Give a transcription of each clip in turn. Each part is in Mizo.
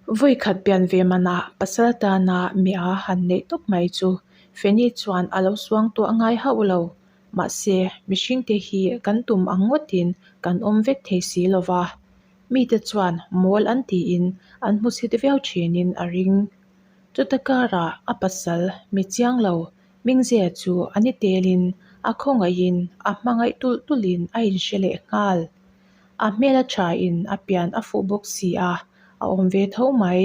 Vawi khat pian ve manah pasal tana mia han neih tawp mai chu Feni chuan a lo suang tuah ngai hauh lo. Mahse, mihringte hi kan tum ang ngawtin kan awm vek thei si lo va, mite chuan mawl an tiin an hmusit viau thinin a ring. Chuta karah a pasal mi chiang lo Mingzia chu a ni telin a khawngaihin a hmangaih tulh tulhin a inhre leh nghal. A hmel a thain a pian a fuh bawk si a, a awm ve tho mai.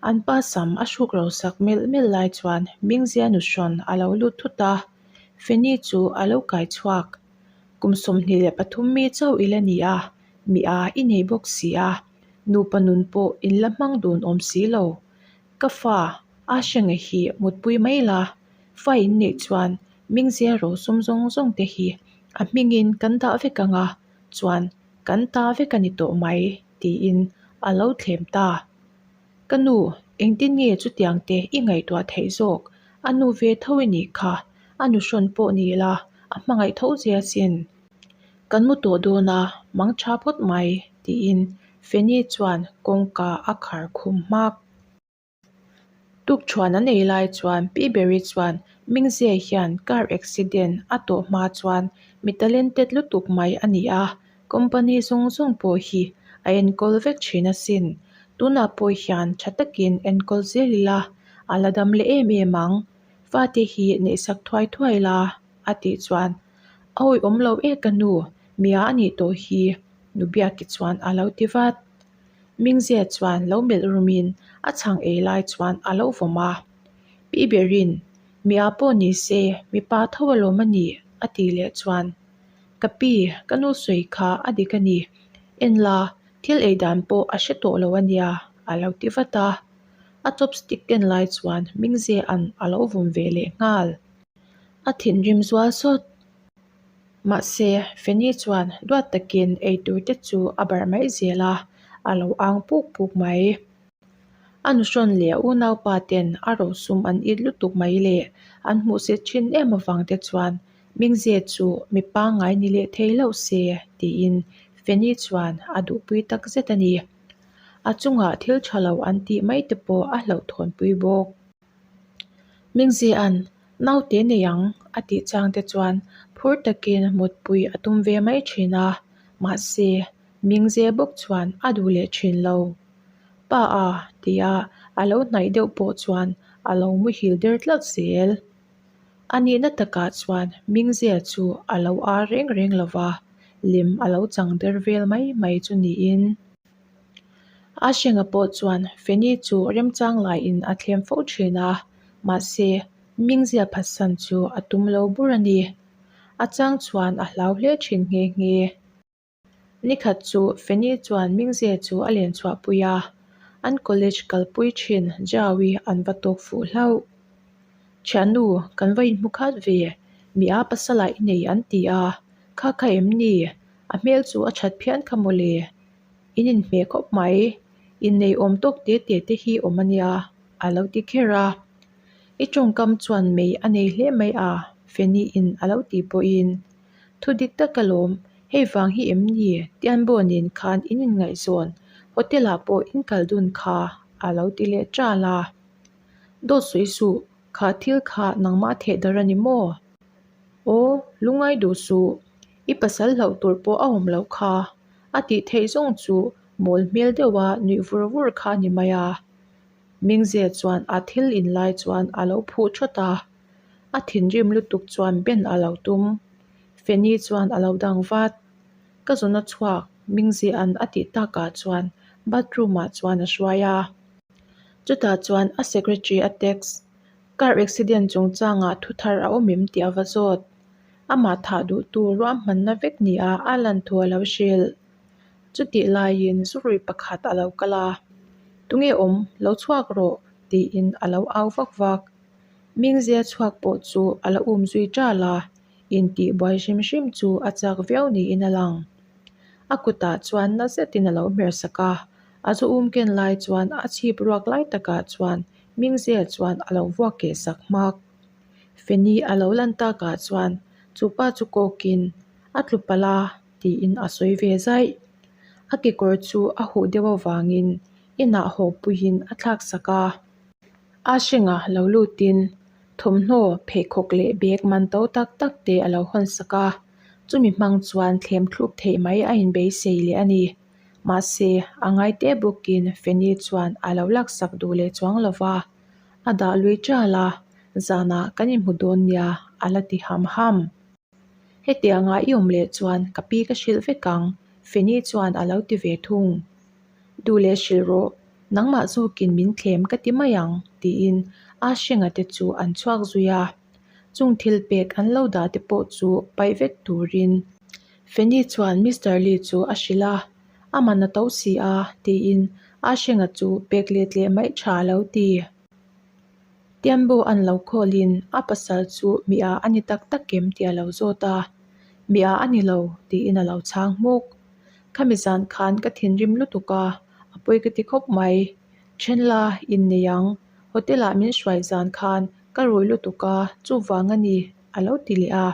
An pa sam a hruk ro sak melh melh lai chuan Mingzia nuhrawn a lo lut thut a, Feni chu a lo kai chhuak. Kum 23 mi chauh i la ni a, mi a i nei bawk si a, nupa nun pawh in la hmang dun awm si lo. Ka fa, a hre nge hi mutpui mai la, fa in neih chuan Mingzia rosum zawng zawng te hi a hmingin kan dah vek ang a, chuan kan ta vek a ni tawh mai tiin a lo thlem ta. Ka nu, engtin nge chutiang te i ngaihtuah theih zawk? A nu ve tho i nih kha, a nuhrawn pawh ni la, a hmangaih tho zia sin. Kan mu tawh dawn a, mang tha phawt mai tiin Feni chuan kawngka a khar khum hmak. Tukṭhuan an ei lai chuan Pi Berry chuan Mingzia hian car accident a tawh hma chuan mi talented lutuk mai a ni a, company zawng zawng pawh hi a enkawl vek thin asin. Tunah pawh hian tha takin enkawl zel ila a la dam leh em em ang. Fate hi neihsak thuai thuai la a tih chuan a awihawm lo e ka nu, mia a nih tawh hi Nubiaki chuan a lo ti vat. Mingzia chuan lo melh rumin a chhang ei lai chuan a lo vawm a. Pi berin, Mia pawh ni se, mipa tho alawm a nih, a tih leh chuan, Ka pi, ka nu sawi kha a dik a ni. En la, thil ei dan pawh a hre tawh lo a nia, a lo ti vat a. A chopstick ken lai chuan Mingzia'n a lo vawm ve leh nghal. A thinrim zual sawt. Mahse, Feni chuan duat takin eitur te chu a barh mai zel a, a lo ang puk puk mai. A nuhrawn leh a unaupa ten a rosum an it lutuk mai leh an hmuhsit thin em avang te chuan Mingze chu mi pangngai ni leh thei loh se tiin Feni chuan a duhpui tak zet a ni. A chungah thil tha lo an tih mai te pawh a hlauhthawnpui bawk. Mingzia'n naute nei ang a tih chang te chuan phur takin mutpui a tum ve mai thin a, mahse Mingzia bawk chuan a duh leh thin lo. Pa a tia a lo hnaih deuh pawh chuan a lo muhil der tlat zel. A nihna takah chuan Mingzia chu a lo ar reng reng lo va, lem a lo chang der vel mai mai chu niin. A hrenga pawh chuan Feni chu remchang laiin a thlem fo thin a, mahse Mingzia phatsan chu a tum lo bur a ni. A chang chuan a hlau hle thin nghe nghe. Nikhat chu Feni chuan Mingzia chu a len chhuahpui a, an college kalpui thin Jaui an va tawk fuh hlauh. Thiannu, kan va inhmu khat ve, mi a pasala i nei an ti a, kha kha em ni? A hmel chu a that phian kha mawle. In inhmeh khawp mai. Innei awm tawk te te te hi awm a nia, a lo ti kher a. I tawngkam chuan mei a nei hle mai a, Feni in a lo tih pawhin. Thu dik tak alawm, hei vang hi em ni Tianbo nen khan in inngaihzawn, hotel ah pawh in kal dun kha, a lo ti leh ṭal a. Dawt sawi suh, kha thil kha nangmah theh dar a ni maw? Aw, lungngai duh suh. I pasal hlauh tur pawh a awm loh kha. A tih theih zawng chu mawl hmel deuha nuih vur vur kha a ni mai a. Mingzia chuan a thil in lai chuan a lo phuh thawt a. A thinrim lutuk chuan ben a lo tum. Feni chuan a lo dang vat. Ka zawn a chhuak, Mingzia'n a tih takah chuan bathroom ah chuan a hruai a. Chutah chuan a secretary a text. Car accident chungchangah thu thar a awm em tih a va zawt. Amah thah duhtu ruahmanna vek nia a lan thu a lo hrilh. Chutih laiin zurui pakhat a lo kal a, Tunge awm, lo chhuak rawh tiin a lo au vak vak. Mingzia chhuak pawh chu a la um zui ṭal a, intih buai hrim hrim chu a chak viau niin a lang. A kutah chuan na zetin a lo hmer sak a, a zu um ken lai chuan a chhip ruak lai takah chuan Mingzia chuan a lo vuak keh sak hmak. Feni a lo lan takah chuan chu pa chu kawkin a tlu palh a tiin a sawi ve zaih. A kekawr chu a huh deuh avangin inah haw puiin a thlak sak a. A hringa lo lutin thawmhnaw pheikhawk leh bag man to tak tak te a lo hawn sak a, chumi hmang chuan thlem thluk theih mai a inbeisei leh a ni. Mahse, a ngai teh bawkin Feni chuan a lo laksak duh leh chuang lo va, a dah lui ṭal a, zanah kan inhmu dawn nia a la ti ham ham. Hetianga i awm leh chuan ka pi ka hrilh vek ang, Feni chuan a lo ti ve thung. Duh leh hrilh rawh, nangmah zawkin min thlem ka ti mai ang, tiin a hrenga te chu an chhuak zui a. Chung thil pek an lo dah te pawh chu paih vek turin Feni chuan Mister Lee chu a hrilh a, a man a to si a, tiin a hrenga chu pek let leh mai tha a lo ti. Tianbo an lo call-in a pasal chu mi a a ni tak tak em tih a lo zawt a, Mi a a ni lo, tiin a lo chhang hmuk. Khami zan khan ka thinrim lutuk a, a pawi ka ti khawp mai. Then la, innei ang. Hotel-ah min hruai zan khan ka rui lutuk a, chuvang a ni, a lo ti leh a.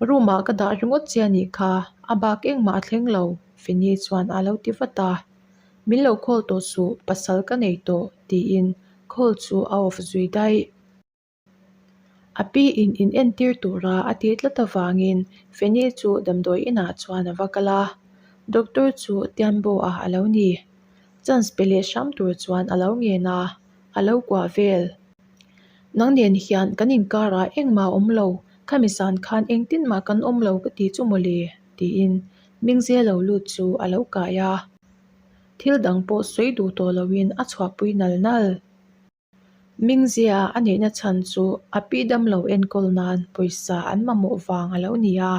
Room-ah ka dah ringawt che a nih kha, a bak engmah a thleng lo, Fini chuan a lo ti vat a. Min lo call tawh suh, pasal ka nei tawh, tiin call chu a off zui daih. A pi in in entir tura a tih tlat avangin Feni chu damdawi inah chuan a va kal a, doctor chu Tianbo ah a lo ni. Chance pe leh hram tur chuan a lo ngen a, a lo kuah vel. Nang nen hian kan inkarah engmah a awm lo, khami zan khan engtin mah kan awm lo ka ti chu mawle, tiin Mingzia lo lut chu a lo kai a. Thil dang pawh sawi duh tawh loin a chhuahpui nal nal. Mingzia a neihna chhan chu a pi damlo enkawl nan pawisa an mamawh vang a lo ni a.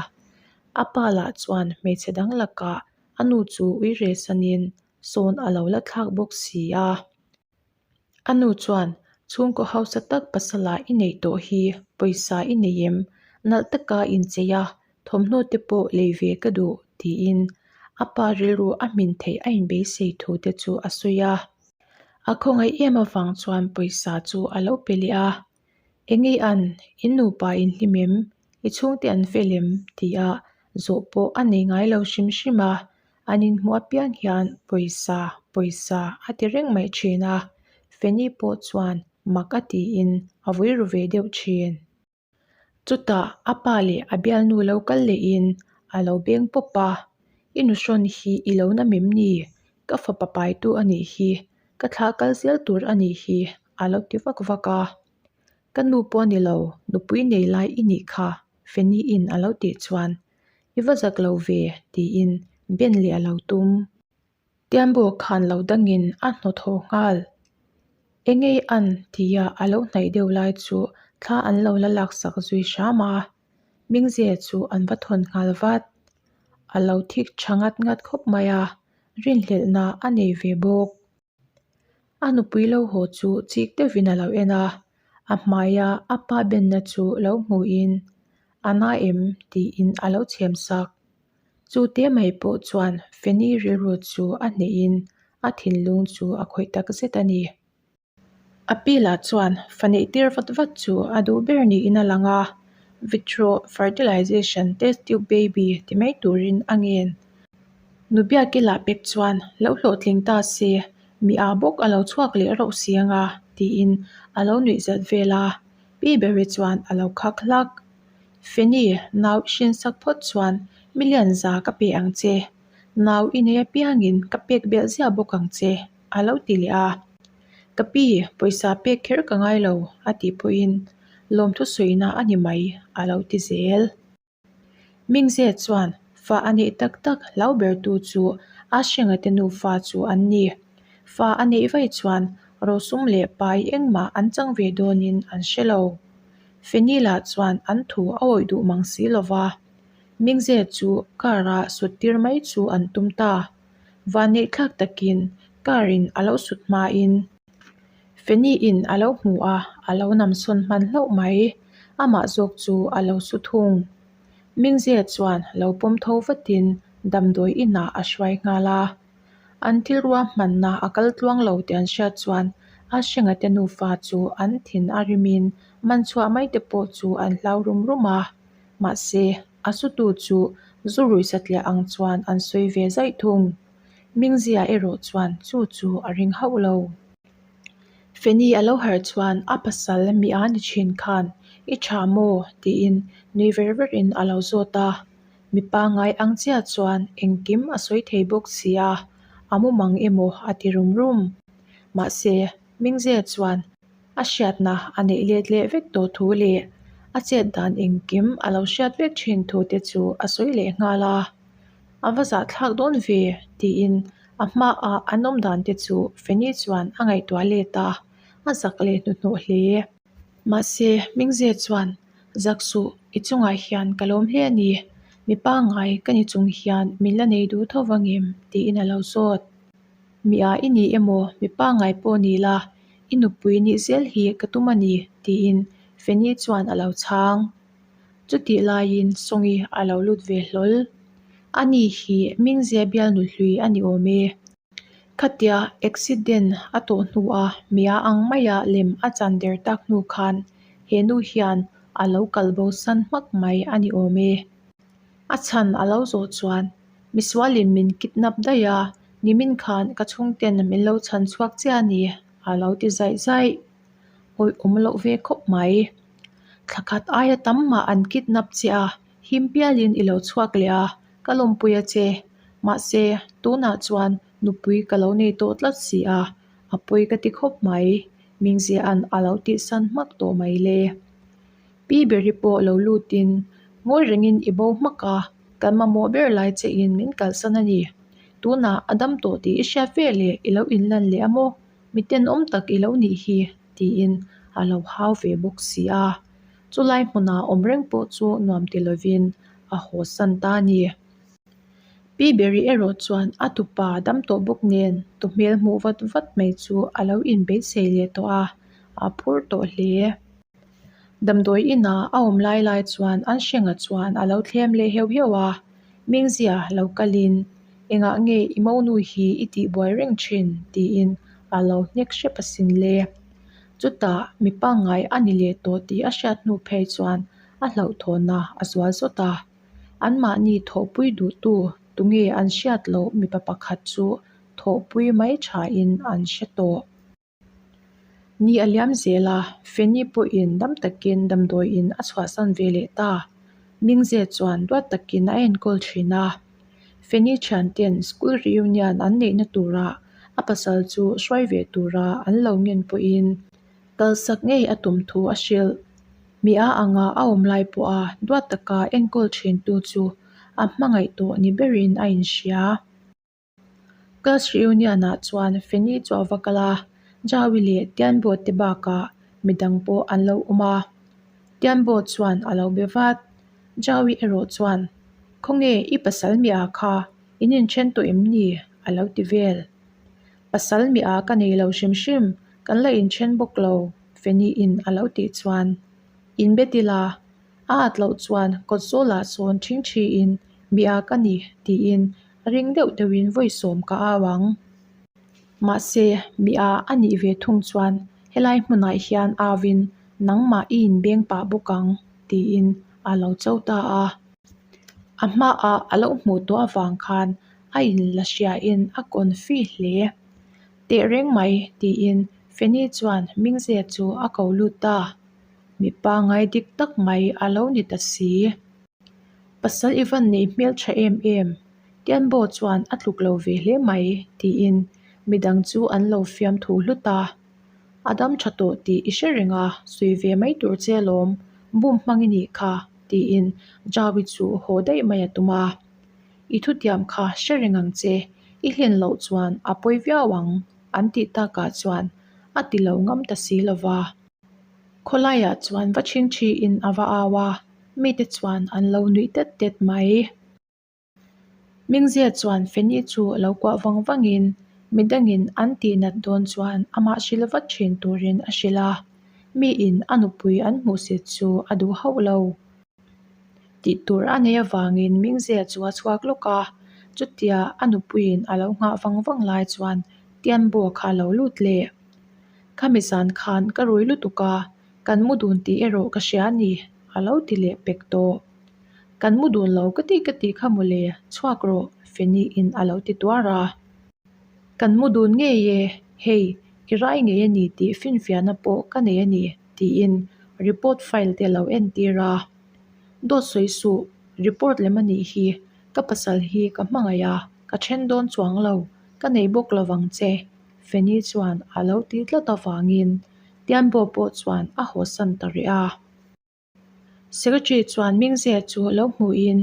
A pa lah chuan hmeichhe dang lakah a nu chu ui rehsanin sawn a lo la thlak bawk si a. A nu chuan chhungkaw hausa tak pasala i neih tawh hi pawisa i nei em? Nalh taka inchei a, thawmhnaw te pawh lei ve ka duh tiin a pa rilru a hmin theih a inbeisei thu te chu a sawi a. A khawngaih em avang chuan pawisa chu a lo pe leh a, Engei an, in nupa in hlim em? I chhungte an fel em? tia zawh pawh a nei ngai lo hrim hrim a, an inhmuh apiang hian pawisa, pawisa a ti reng mai thin a, Feni pawh chuan mak a tiin a vui ru ve deuh thin. Chutah a pa leh a bialnu lo kal lehin a lo beng pawp a, I nuhrawn hi i lo na mem ni? Ka fapa paitu a nih hi, ka thlah kal zel tur a nih hi a lo ti vak vak a. Ka nu pawh a ni lo, nupui nei lai i nih kha Feni-in a lo tih chuan I va zak lo ve tiin ben leh a lo tum. Tianbo khan lo dangin a hnawt haw nghal. Engei an tia a lo hnaih deuh lai chu thla an lo la laksak zui hram a, Mingzia chu an va thawn nghal vat. A lo thik tha ngat ngat khawp mai a, rinhlelhna a nei ve bawk. A nupui lo haw chu chik deuhin a lo en a, a hmaia a pa benna chu lo hmuhin a na em tiin a lo chhem sak. Chu te mai pawh chuan Feni rilru chu a hnehin a thinlung chu a khawih tak zet a ni. A pi lah chuan fa neih tir vat vat chu a duh ber niin a lang a, Vitro fertilization test tube baby ti mai turin a ngen. Nubiaki lah pek chuan lo hlawhtling ta se, mi aa bawk a lo chhuak leh rauh si anga tiin a lo nuih zat vel a, Pi Berry chuan a lo khak hlak. Feni, nau i hrinsak phawt chuan million za ka pe ang che. Nau i nei apiangin ka pek belh ziah bawk ang che, a lo ti leh a. Ka pi, pawisa pek kher ka ngai lo, a tih pawhin lawmthu sawina a ni mai, a lo ti zel. Mingze chuan fa a neih tak tak hlau bertu chu a hrenga te nufa chu an ni. Fa a neih vaih chuan rosum leh pai engmah an chang ve dawnin an hre lo. Feni lah chuan an thu a awih duh mang si lo va, Mingze chu car-a sut tir mai chu an tum ta. Vanneih thlak takin car-in a lo sut hmain Feni-in a lo hmu a, a lo namsawn hman hlauh mai. Amah zawk chu a lo su thung. Mingzia chuan lo pawm tho vatin damdawi inah a hruai nghal a. An thil ruahmanna a kal tluang lo tih an hriat chuan a hrenga te nufa chu an thin a rimin man chhuah mai te pawh chu an hlau rum rum a. Mahse, a sutu chu zu rui satliah ang chuan an sawi ve zaih thung. Mingzia erawh chuan chu chu a ring hauh lo. Feni a lo harh chuan a pasal mi a ni thin khan i tha maw? tiin nui ver verin a lo zawt a. Mi pangngai ang chiah chuan engkim a sawi thei bawk si a, a mumang emaw a ti rum rum. Mahse, Mingzia chuan a hriatna a neih let leh vek tawh thu leh a chet dan engkim a lo hriat vek thin thu te chu a sawi leh nghal a. A va zahthlak dawn ve tiin a hmaah an awm dan te chu Feni chuan a ngaihtuah let a, a zak leh hnuhnawh hle. Mahse, Mingze chuan, Zak suh, i chungah hian ka lawm hle a ni. Mi pangngai ka ni chung hian min la nei duh tho vang em? tiin a lo zawt. Mi a i ni emaw, mi pangngai pawh ni la, i nupui nih zel hi ka tum a ni, tiin Feni chuan a lo chhang. Chutih laiin Sawngi a lo lut ve hlawl. Ani hi Mingzia bialnu hlui a ni awm e. Khatia accident a tawh hnua mia ang maia lem a chan der tak hnu khan he nu hian a lo kal bo san hmak mai a ni awm e. A chhan a lo zawh chuan misualin min kidnap daih a, nimin khan ka chhungten min lo chhan chhuak chiah a ni a lo ti zaih zaih. Awih awm loh ve khawp mai. Thla khat aia tam mah an kidnap che a, him pialin i lo chhuak leh a, ka lawmpui a che. Mahse, tunah chuan nupui ka lo nei tawh tlat si a, a pawi ka ti khawp mai, Mingzia'n a lo tihsan hmak tawh mai le. Pi Beri pawh lo lutin ngawi rengin i bo hmak a, kan mamawh ber lai chein min kalsan a ni. Tunah a dam tawh tih i hriat ve leh i lo inlan leh a maw? Mi tenawm tak i lo nih hi, tiin a lo hau ve bawk si a. Chulai hmuna awm reng pawh chu nuam ti lovin a haw san ta a ni. Pi Beri erawh chuan a tupa dam tawh bawk nen tu hmel hmuh vat vat mai chu a lo inbeisei leh tawh a, a phur tawh hle. Damdawi inah a awm lai lai chuan an hrenga chuan a lo thlem leh heuh heuh a, Mingzia lo kalin engah nge i monu hi i tihbuai reng thin tiin a lo hnek hrep asin le. Chutah mi pangngai a ni leh tawh tih a hriat hnu phei chuan a hlauhthawnna a zual zawt a. Anmahni thawhpui duhtu tunge an hriat loh mipa pakhat chu thawhpui mai thain an hre tawh. Ni a liam zel a, Feni pawhin dam takin damdawiin a chhuahsan ve leh ta. Mingze chuan duat takin a enkawl thin a. Feni thianten school reunion an neihna turah a pasal chu hruai ve tura an lo ngen pawhin kalsak ngei a tum thu a hrilh. Mi a anga a awm lai pawha duat taka enkawl thintu chu a hmangaih tawh ni berin a inhria. Class reunion ah chuan Feni chu a va kal a, Jaui leh Tianbo te bakah midang pawh an lo awm a. Tianbo chuan a lo be vat. Jaui erawh chuan, Khawnge i pasal mi ah kha in inthen tawh em ni? a lo ti vel. Pasal mi ah ka nei lo hrim hrim, kan la inthen bawk lo, Feni in a lo tih chuan. In be ti la, a at loh chuan kawt zawlah sawn ṭhingṭhiin mi ah ka ni tiin A ring deuh deuhin vawi sawm ka au ang. Mahse, mi a a nih ve thung chuan helai hmunah hian auin nangmah i inbeng pah bawk ang tiin a lo cho ta a. A hmaah a lo hmuh tawh avang khan a inla hriain a confi hle. Tehreng mai tiin Feni chuan Mingze chu a ko lut ta. Mipa ngai dik tak mai a lo ni ta si. Pasal i van nei hmel tha em em, Tianbo chuan a tluk lo ve hle mai, tiin midang chu an lo fiam thu hlut a. A dam tha tawh tih i hre reng a, sawi ve mai tur che alawm, bum hmang i nih kha, tiin Jaui chu haw daih mai a tum a. I thutiam kha hre reng ang che, i hlen loh chuan a pawi viau ang, an tih takah chuan a ti lo ngam ta si lova. Khawlaiah chuan va chhingchhiin a va au a. Mite chuan an lo nuih tet tet mai. Mingzia chuan Feni chu a lo kuah vang vangin midangin an tihnat dawn chuan amah hrilh vat thin turin a hrilh a, miin a nupui an hmuhsit chu a duh hauh lo. Tih tur a nei avangin Mingzia chu a chhuak lawk a, chutia a nupuiin a lo nghah vang vang lai chuan Tianbo kha a lo lut leh. Khami zan khan ka rui lutuk a, Kan mu dun tih erawh ka hria a ni, a lo ti leh pek tawh. Kan mu dun lo ka tih ka tih kha mawle, chhuak rawh, Feni in a lo ti tuar a. Kan mu dun ngei e, hei i rai ngei a ni tih finfiahna pawh ka nei a ni, tiin report file te a lo entir a. Dawt sawi suh, report lem a nih hi, ka pasal hi ka hmangaih a, ka then dawn chuang lo, ka nei bawk lo vang che, Feni chuan a lo ti tlat avangin Tianbo pawh chuan a hawsan ta rih a. Secretary chuan Mingzia chu lo hmuhin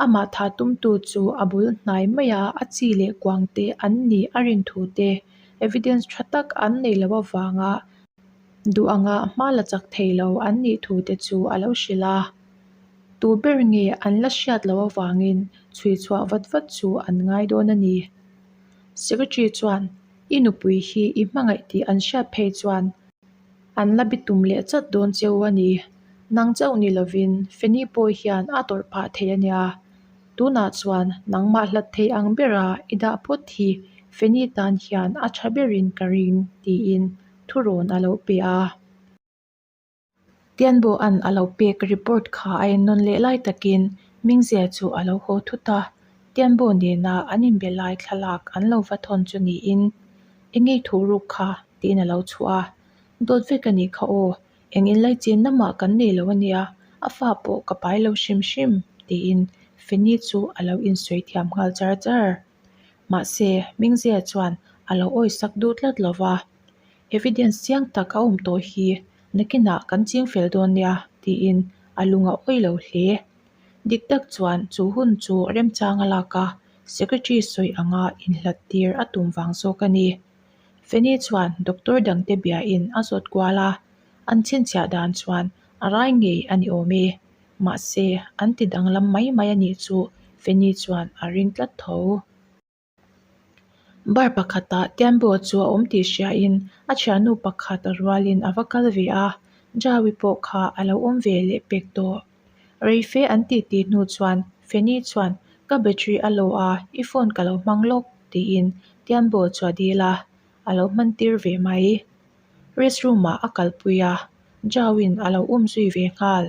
amah thah tumtu chu a bul hnai maia a chi leh kuang te an nih a rin thu te, evidence tha tak an neih loh avanga duh anga hma la chak thei lo an nih thu te chu a lo hrilh a. Tu ber nge an la hriat loh avangin chhui chhuah vat vat chu an ngai dawn a ni. Secretary chuan I nupui hi i hmangaih tih an hriat phei chuan An la bitum leh chat dawn cheu a ni. Nang chauh ni lovin Feni pawh hian a tawrh phah thei a nia. Tunah chuan nangmah hlat thei ang bera i dah phawt hi Feni tan hian a tha berin ka ring tiin thurawn a lo pe a. Tianboa'n a lo pek report kha a ennawn leh lai takin Mingzia chu a lo haw thut a. Tianbo nena an inbe lai thlalak an lo va thawn chu niin, Engei thu ruk kha? tiin a lo chhuah a. Dawt vek a nih kha aw, eng inlaichin lamah kan nei lo a nia, a fa pawh ka pai lo hrim hrim, tiin Feni chu a lo insawi thiam nghal char char. Mahse, Mingzia chuan a lo awisak duh tlat lo va. Evidence chiang tak a awm tawh hi nakinah kan ching fel dawn nia, tiin a lung a awi lo hle. Dik tak chuan chu hun chu remchang a lak a, secretary sawi anga inhlat tir a tum vang zawk a ni. Feni chuan doctor dangte biain a zawt kual a, an chhinchhiah dan chuan a rai ngei a ni awm e. Mahse, an ti danglam mai mai a nih chu Feni chuan a ring tlat tho. Bar pakhatah Tianbo chu a awm tih hriain a thiannu pakhat a rualin a va kal ve a, Jaui pawh kha a lo awm ve leh pek tawh. Reife an tih tih hnu chuan Feni chuan ka battery a lo a, i phone ka lo hmang lawk tiin Tianbo chu a dil a, a lo hman tir ve mai. Restroom ah a kalpui a, Jaui'n a lo um zui ve nghal.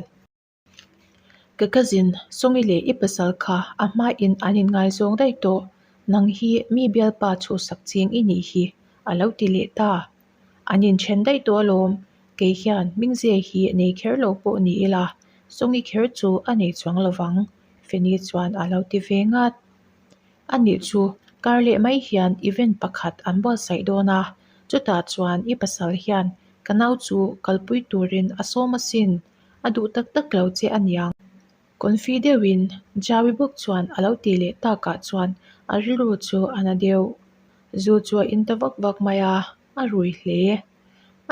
Ka cousin, Songi leh i pasal kha a hmain an inngaizawng daih tawh, nang hi mi bialpa chhuhsak ching i nih hi, a lo ti leh ta. An inthen daih tawh alawm, kei hian Mingzia hi nei kher lo pawh ni ila, Songi kher chu a nei chuang lovang, Feni chuan a lo ti ve ngat. A nih chu, kar leh mai hian event pakhat an buatsaih dawn a, chutah chuan i pasal hian ka nau chu kalpui turin a sawm asin. A duh tak tak lo che a niang. Confi deuhin Jaui bawk chuan a lo tih leh takah chuan a rilru chu a na deuh. Zu chu a in ta vak vak mai a, a rui hle.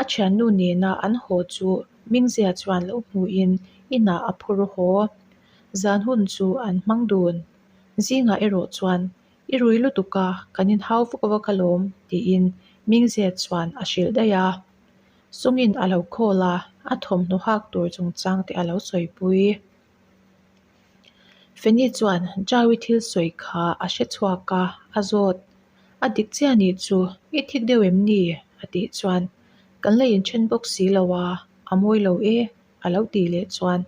A thiannu nena an haw chu Mingzia chuan lo hmuhin inah a phur haw. Zan hun chu an hmang dun. Zingah erawh chuan i rui lutuk a, kan inhau vak vak alawm tiin Mingzia chuan a hrilh daih a. Sungin a lo call a, a thawmhnaw hak tur chungchang te a lo sawipui. Feni chuan Jaui thil sawi kha a hre chhuak a, a zawt. A dik chiah nih chu, i thik deuh em ni? a tih chuan, Kan la inthen bawk si lo a, a mawi lo e, a lo tih leh chuan,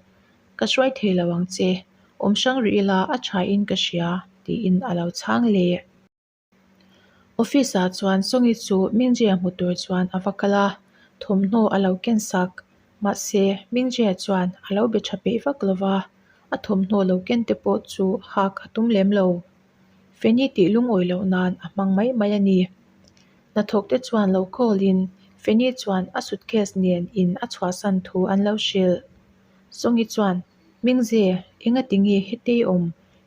Ka hruai thei lo ang che, awm hrang rih ila a tha in ka hria, tiin a lo chhang leh. Office ah chuan Songi chu Mingjie hmu tur chuan a va kal a, thawmhnaw a lo ken sak. Mahse, Mingjie chuan a lo be tha peih vak lo va, a thawmhnaw lo ken te pawh chu hak a tum lem lo. Feni tih lungawi loh nan a hmang mai mai a ni. Hnathawk te chuan lo call in Feni chuan a suitcase nen in a chhuahsan thu an lo hrilh. Songi chuan, Mingjie, engati nge hetei awm?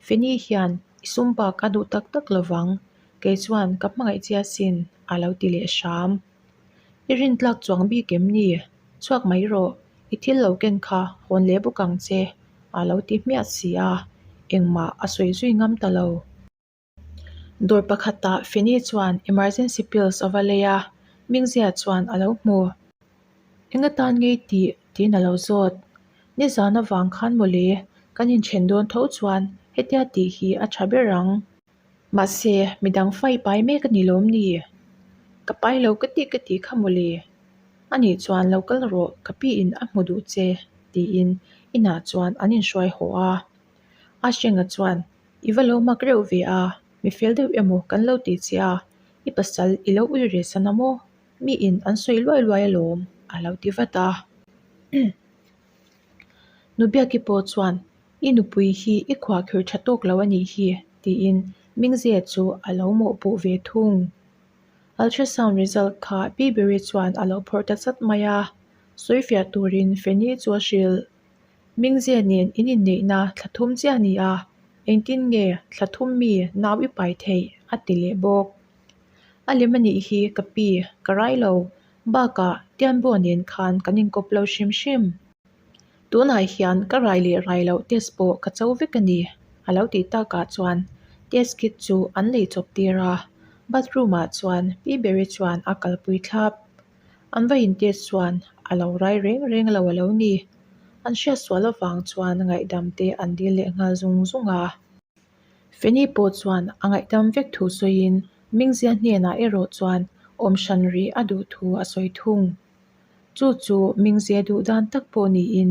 Feni hian i sum bak a duh tak tak lovang, kei chuan ka hmangaih che asin, a lo ti leh hram. I rintlak chuang bik em ni? Chhuak mai rawh, i thil lo ken kha hawn leh bawk ang che, a lo ti hmiah si a, engmah a sawi zui ngam ta lo. Dawr pakhatah Feni chuan emergency pills a va lei a, Mingzia chuan a lo hmu. Eng atan ngei tih? tiin a lo zawt. Nizan avang khan mawle, kan inthen dawn tho chuan hetia tih hi a tha ber ang. Mahse, midang fai pai mek a ni lawm ni? Ka pai lo ka tih ka tih kha mawle. Anih chuan lo kal rawh, ka piin a hmu duh che, tiin inah chuan an inhruai haw a. A hrenga chuan, I va lo mak reuh ve a, mi fel deuh emaw kan lo ti che a. I pasal i lo ui reh san a maw? Miin an sawi luai luai alawm, a lo ti vat a. Nubiaki pawh chuan, I nupui hi i khuahkhirh tha tawk lo a nih hi, tiin Mingzia chu a lo mawhpuh ve thung. Ultrasound result kha Pi Beri chuan a lo phawrh ta chat mai a, sawifiah turin Feni chu a hrilh. Mingzia nen in inneihna thla thum chiah a ni a, engtin nge thla thum mi nau i pai theih? a ti leh bawk. A lem a nih hi ka pi, ka rai lo. Bakah Tianbo nen khan kan inkawp lo hrim hrim. Tunah hian ka rai leh rai loh test pawh ka cho vek a ni, a lo tih takah chuan test kit chu an lei chawp tir a, bathroom ah chuan Pi Beri chuan a kalpui thlap. An va in test chuan a lo rai reng reng lo a lo ni. An hriat sual avang chuan ngaihdam te an dil leh nghal zung zung a. Feni pawh chuan a ngaihdam vek thu sawiin Mingzia hnenah erawh chuan awm hran rih a duh thu a sawi thung. Chu chu Mingzia duh dan tak pawh niin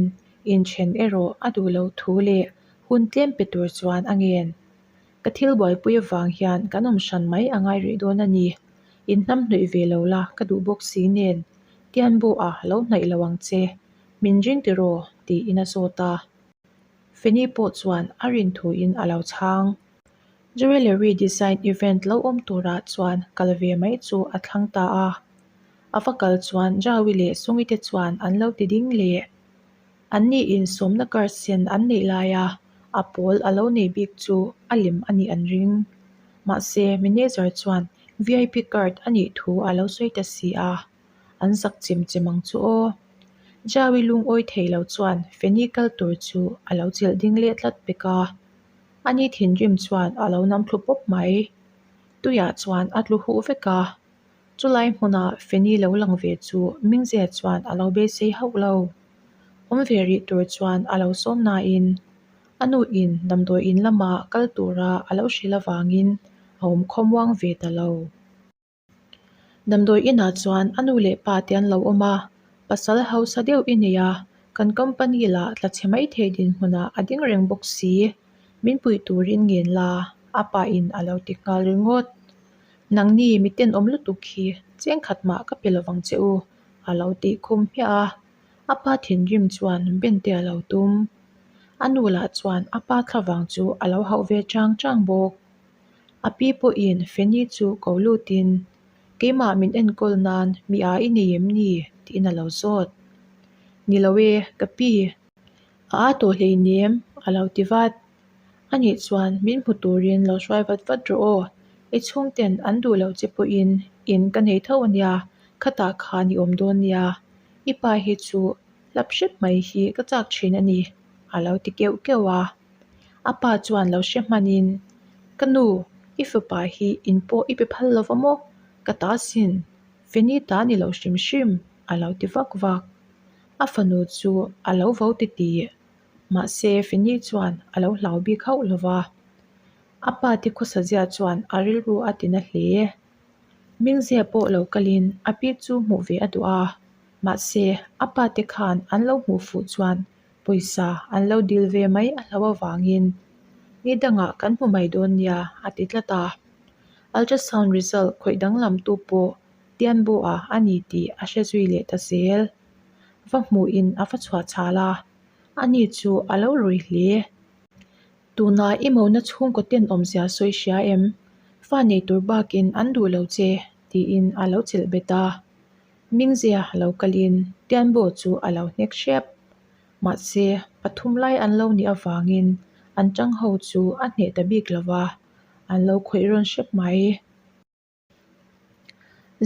inthen erawh a duh loh thu leh hun tlem pe tur chuan a ngen. Ka thil buaipui avang hian kan awm hran mai a ngai rih dawn a ni. Inhnamhnawih ve lo la ka duh bawk si nen, Tianbo-a lo hnaih lo ang che, min ring tiraw? tiin a zawt a. Feni pawh chuan a rin thuin a lo chhang. Jewellery design event lo awm turah chuan kal ve mai chu a thlang ta a. A va kal chuan Jaui leh Sungi te chuan an lo ti ding leh. An ni in sawmna card sen an neih laia a pawl a lo nei bik chu a lem a nih an ring. Mahse manager chuan vip card a nih thu a lo sawi ta si a. An zak chem chem ang chu aw. Jaui lungawi thei lo chuan Feni kal tur chu a lo chelh ding leh tlat pek a. Ani thinrim chuan a lo nam thlu pawp mai. Tuiah chuan a tlu huh vek a. Chulai hmuna Feni lo lang ve chu Mingzia chuan a lo beisei hauh lo. Awm ve rih tur chuan a lo sawm nain a nuin damdawi in lama kal tura a lo hrilh avangin a awm khawmuang ve ta lo. Damdawi inah chuan a nu leh pa te an lo awm a, pasal hausa deuh i nei a, kan company lah tla chhe mai thei dinhmunah a ding reng bawk si, min puih turin ngen la, a pa in a lo ti nghal ringawt. Nangni mi tenawm lutuk hi cheng khat mah ka pe lovang che u, a lo tih khum hmiah a, a pa thinrim chuan ben te a lo tum. A nu lah chuan a pa thlavang chu a lo hauh ve chang chang bawk. A pi pawhin Feni chu ko lutin, Keimah min enkawl nan mi a i nei em ni? tiin a lo zawt. Ni lo e, ka pi. A a tawh hleinem, a lo ti vat. Anih chuan min hmu turin lo hruai vat vat rawh aw. I chhungten an duh loh che pawhin in ka nei tho ania, khatah khan i awm dawn nia. I pa hi chu hlap hrep mai hi ka chak thin a ni, a lo ti keuh keuh a. A pa chuan lo hre hmanin, Ka nu, i fapa hi in pawh i pe phal lo va maw? Ka ta sin, Feni ta ni lo hrim hrim, a lo ti vak vak. A fanu chu a lo vo ti ti. Mahse, Feni chuan a lo hlau bik hauh lo va. A pa te khawsazia chuan a rilru a ti na hle. Mingzia pawh lo kalin a pi chu hmuh ve a duh a. Mahse, a pa te khan an lo hmuh fuh chuan Pawisa an lo dil ve mai a hlo avangin ni dangah kan hmu mai dawn nia a ti tlat a. Ultrasound result khawih danglam tu pawh Tianbo-a a ni tih a hre zui leh ta zel. Va hmuhin a va chhuah chhal a, ani chu a lo rui hle. Tuna i mona chhungkaw tenawmzia sawi hria em? Fa nei tur bakin an duh lo che tiin a lo chelh bet a. Mingzia lo kalin Tianbo chu a lo hnek hrep. Mahse, pathum lai an lo nih avangin an tang ho chu a hneh ta bik lo va, an lo khawih rawn hrep mai.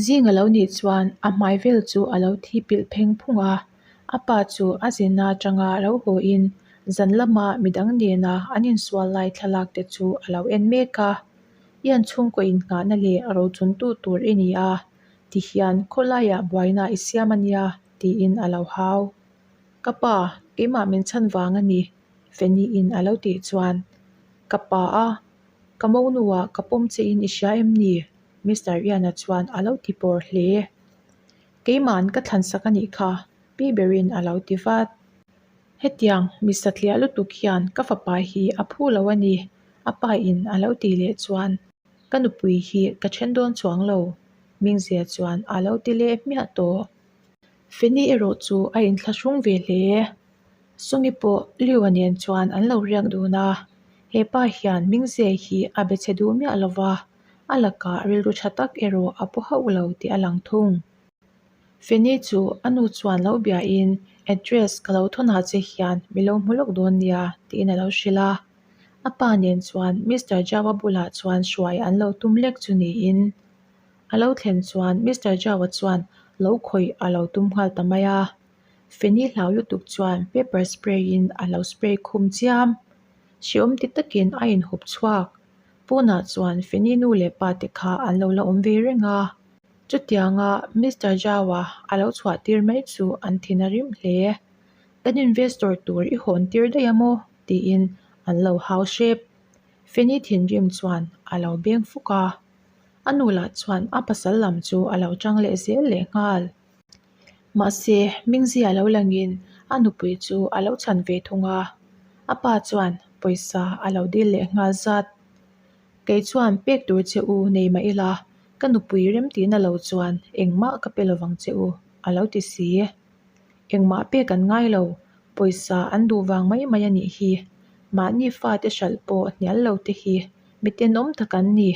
Zing a lo nih chuan a hmai vel chu a lo thi pilh pheng phung a, a pa chu a zinna atanga lo hawiin zan lama midang nena an insual lai thlalak te chu a lo en mek a. Ian chhungkaw innghahna leh rochuntu tur i ni a, Ti hian khawlaiah buaina i siam a nia tiin a lo hau. Ka pa, keimah min chhan vang a ni, Feni-in a lo tih chuan, Ka pa a, ka monuah ka pawm che in i hria em ni? Mister Ian-a chuan a lo ti pawr hle. Keima'n ka thlan sak a nih kha, pi berin a lo ti vat. Hetiang mi satliah lutuk hian ka fapa hi a phu lo a ni, a pa in a lo tih leh chuan. Ka nupui hi ka then dawn chuang lo, Mingzia chuan a lo ti leh hmiah tawh. Feni erawh chu a inthlahrung ve hle. Sungi pawh Liu-a nen chuan an lo riak dun a, he pa hian Mingzia hi a be chhe duh miah lo va, a lakah rilru tha tak erawh a pu hauh lo tih a lang thung. Feni chu a nu chuan lo biain address ka lo thawn ah che hian mi lo hmu lawk dawn nia tiin a lo hrilh a. A pa nen chuan Mister Zhao-a bulah chuan hruai an lo tum lek chu niin. A lo thlen chuan Mister Zhao-a chuan lo khawih a lo tum nghal ta mai a. Feni hlau lutuk chuan paper spray in a lo spray khum chiam. Hreawm ti takin a inhup chhuak. Pawnah chuan Feni nu leh pa te kha an lo la awm ve reng a. Chutianga Mister Zhao-a a lo chhuah tir mai chu an thin a rim hle. Kan investor tur i hawn tir daih a maw? tiin an lo hau hrep. Feni thinrim chuan a lo beng fuk a. A nu lah chuan a pasal lam chu a lo chang leh zel leh nghal. Mahse, Mingzia lo langin a nupui chu a lo chhan ve thung a. A pa chuan pawisa a lo dil leh nghal zat. Kei chuan pek tur che u nei mah ila, ka nupui remtihna lo chuan engmah ka pe lovang che u, a lo ti si. Engmah pek an ngai lo, pawisa an duh vang mai mai a nih hi. Mahni fate hralh pawh hnial lo te hi mi tenawm tak an ni.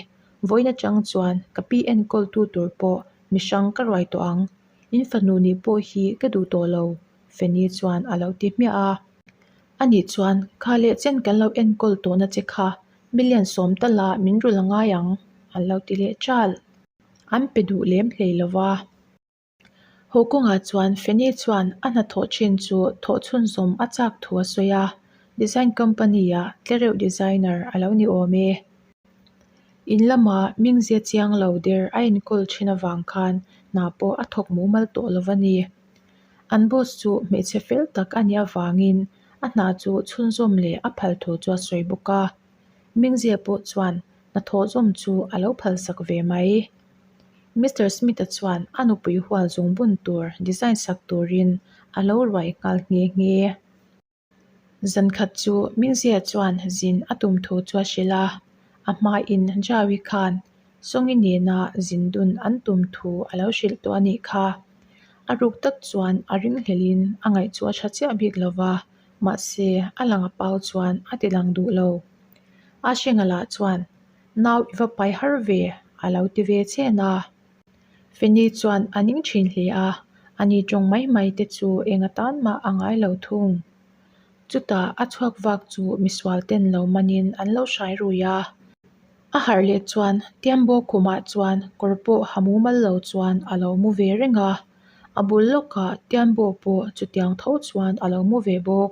Vawiin atang chuan ka pi enkawltu tur pawh mi hrang ka ruai tawh ang. In fanu nih pawh hi ka duh tawh lo, Feni chuan a lo ti hmiah a. Ani chuan, Kha leh chen kan lo enkawl tawhna che kha million sawm tala min rul a ngai ang, an lo ti leh ṭal. An pe duh lem hlei lo va. Haw kawngah chuan Feni chuan a hnathawh ṭhin chu thawh chhunzawm a chak thu a sawi a, design company-ah tlereuh designer a lo ni awm e. In lama mingzia chiang lo der a enkawl ṭhin avang khan hna pawh a thawk mumal tawh lo va ni. An boss chu hmeichhe fel tak a nih avangin a hna chu chhunzawm leh a phal thu chu a sawi bawk a. Mingzia pawh chuan hnathawh zawm chu a lo phalsak ve mai. Mister Smith-a chuan a nupui hual zungbun tur design sak turin a lo ruai nghal nghe nghe. Zankhat chu Mingzia chuan zin a tum thu chu a hrilh a, a hmain Jaui khan Songi nena zin dun an tum thu a lo hrilh tawh a nih kha. A ruk tak chuan a ringhlelhin a ngaih chu a tha chiah bik lo va, mahse a lang a pau chuan a ti lang duh lo. A hrenga lah chuan nau i va pai har ve a lo ti ve chen a. Feni chuan a ning thin hle a, ani tawng mai mai te chu eng atan mah a ngai lo thung. Chutah a chhuak vak chu misual ten lo manin an lo hrai rui a. A harh leh chuan Tiambo khumah chuan kawr pawh ha mumal lo chuan a lo mu ve reng a, a bul lawkah Tiambo pawh chutiang tho chuan a lo mu ve bawk.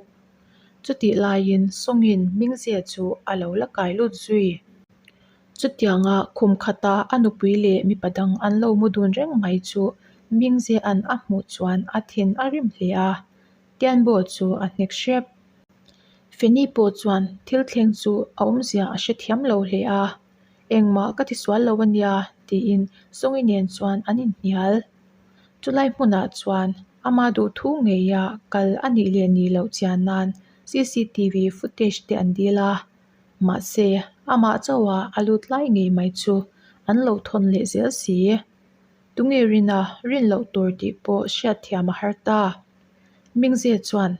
Chutih laiin Sawngin Mingzia chu a lo la kai lut zui. Chutianga khum khata a nupui leh mipa dang an lo mu dun reng mai chu Mingzea'n a hmuh chuan a thin a rim hle a, Tianbo chu a hnek hrep. Feni pawh chuan thil thleng chu a awmzia a hrethiam lo hle a, Engmah ka tisual lo a nia tiin Songi nen chuan an inhnial. Chulai hmunah chuan ama duhthu ngeia kal a nih leh nih loh chian nan cctv footage te an dil a. Mahse, amah chauha a lut lai ngei mai chu an lo thawn leh zel si. Tunge rina rin loh tur tih pawh hriatthiam a har ta. Mingze chuan,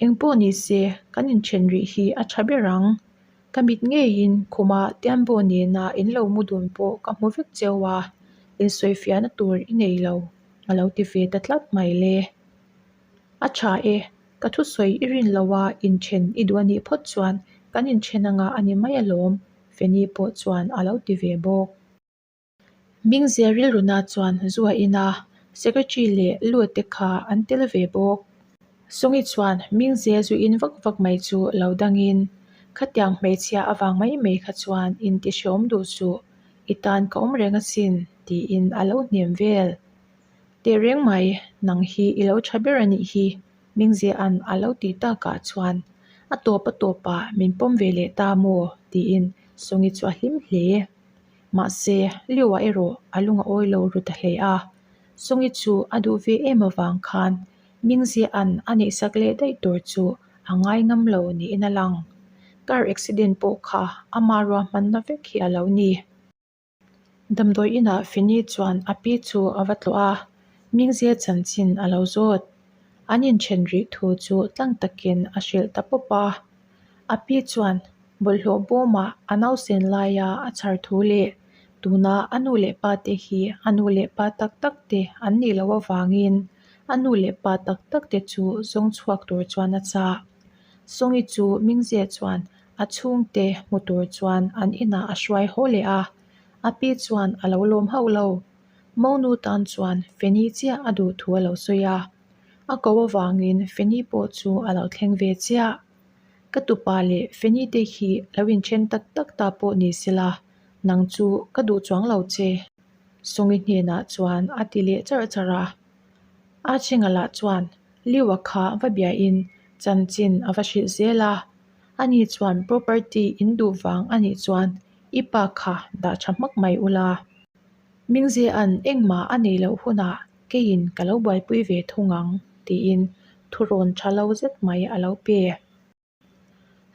Engpawh ni se, kan inthen rih hi a tha ber ang. Ka mit ngeiin khuma Tianbo nena in lo mu dun pawh ka hmu vek cheu a, insawifiahna tur i nei lo, a lo ti ve ta tlat mai le. A tha e, ka thusawi i rin lo a inthen i duh a nih phawt chuan kan inthen anga a ni mai alawm, Feni pawh chuan a lo ti ve bawk. Mingzia rilruna chuan zu a in a, Secretary leh Lua te kha an tel ve bawk. Sungi chuan Mingzia zu in vak vak mai chu lo dangin, Khatiang hmeichhia avang mai mai kha chuan intihreawm duh suh, i tan ka awm reng asin, tiin a lo hnem vel. Tehreng mai, nang hi i lo tha ber a nih hi, Mingzia'n a lo tih takah chuan a tawp a tawpah min pawm ve leh ta maw? tiin Songi chu a hlim hle. Mahse, Liu-a erawh a lung a awi lo ru ta hle a, Songi chu a duh ve em avang khan Mingzia'n a neihsak leh daih tur chu a ngai ngam lo niin a lang. Car accident pawh kha ama ruahmanna vek hi a lo ni. Damdawi inah Fini chuan a pi chu a va tlawh a, Mingzia chanchin a lo zawt. An inthen rih thu chu tlang takin a hrilh ta pawp a. A pi chuan bawlhhlawh bawmah a nausen laia a chhar thu leh tuna a nu leh pa te hi a nu leh pa tak tak te an nih loh avangin a nu leh pa tak tak te chu zawng chhuak tur chuan a chah. Sawngi chu Mingzia chuan a chhungte hmu tur chuan an inah a hruai haw leh a, a pi chuan a lo lawm hauh lo. Monu tan chuan Feni chiah a duh thu a lo sawi a, a ko avangin Feni pawh chu a lo thleng ve chiah. Ka tupa leh Feni te hi lo inthen tak tak ta pawh ni sela, nang chu ka duh chuang lo che. Sawngi hnenah chuan a ti leh charh charh a. A Chhinga lah chuan Liu-a kha va biain chanchin a va hrilh zel a, ani chuan property in duh vang a nih chuan i pa kha dah tha hmak mai ula. Mingzia'n engmah a neih loh hunah keiin ka lo buaipui ve thung ang tiin thurawn tha lo zet mai a lo pe.